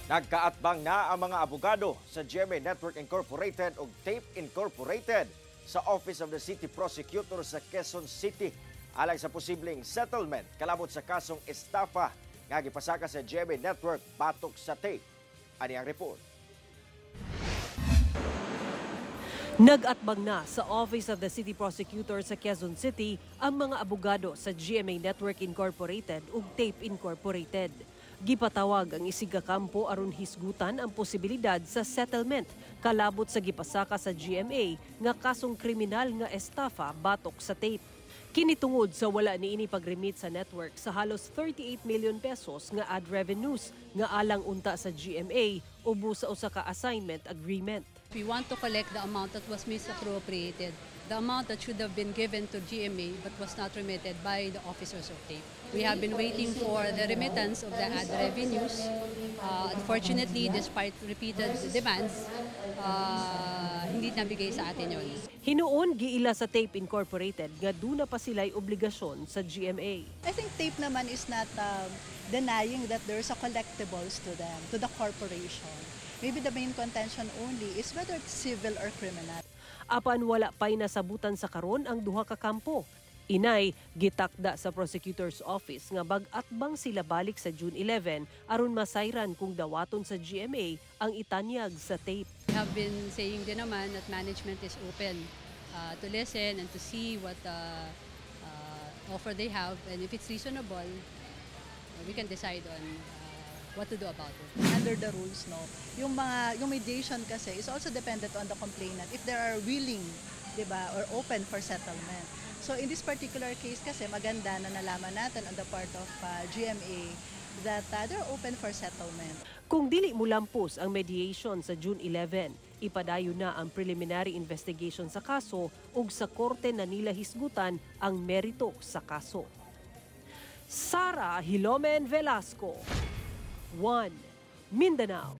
Nagkaatbang na ang mga abogado sa GMA Network Incorporated ug Tape Incorporated sa Office of the City Prosecutor sa Quezon City alang sa posibleng settlement kalabot sa kasong estafa nga gipasaka sa GMA Network batok sa Tape. Ani ang report. Nag-atbang na sa Office of the City Prosecutor sa Quezon City ang mga abogado sa GMA Network Incorporated ug Tape Incorporated. Gipatawag ang isig ka kampo aron hisgutan ang posibilidad sa settlement kalabot sa gipasaka sa GMA nga kasong kriminal nga estafa batok sa Tape. Kini tungod sa wala niini pagremit sa network sa halos 38 million pesos nga ad revenues nga alang unta sa GMA ubos sa usa ka assignment agreement. We want to collect the amount that was misappropriated, the amount that should have been given to GMA but was not remitted by the officers of TAPE. We have been waiting for the remittance of the ad revenues. Unfortunately, despite repeated demands, hindi nabigay sa atin yun. Hinuon giila sa Tape Incorporated nga duna pa sila'y obligasyon sa GMA. I think Tape naman is not denying that there's a collectibles to them, to the corporation. Maybe the main contention only is whether it's civil or criminal. Apan wala pa'y nasabutan sa karon ang duha ka kampo. Inay, gitakda sa prosecutor's office nga mag-atbang sila balik sa June 11 aron masayran kung dawaton sa GMA ang itanyag sa Tape. We have been saying din naman that management is open to listen and to see what offer they have, and if it's reasonable, we can decide on what to do about it. Under the rules, no, yung mediation kasi is also dependent on the complainant if they are willing, 'di ba, or open for settlement. So in this particular case kasi, maganda na nalaman natin on the part of GMA that they're open for settlement. Kung dili mulampos ang mediation sa June 11, ipadayon na ang preliminary investigation sa kaso ug sa korte na nila hisgutan ang merito sa kaso. Sara Hilomen Velasco, 1 Mindanao.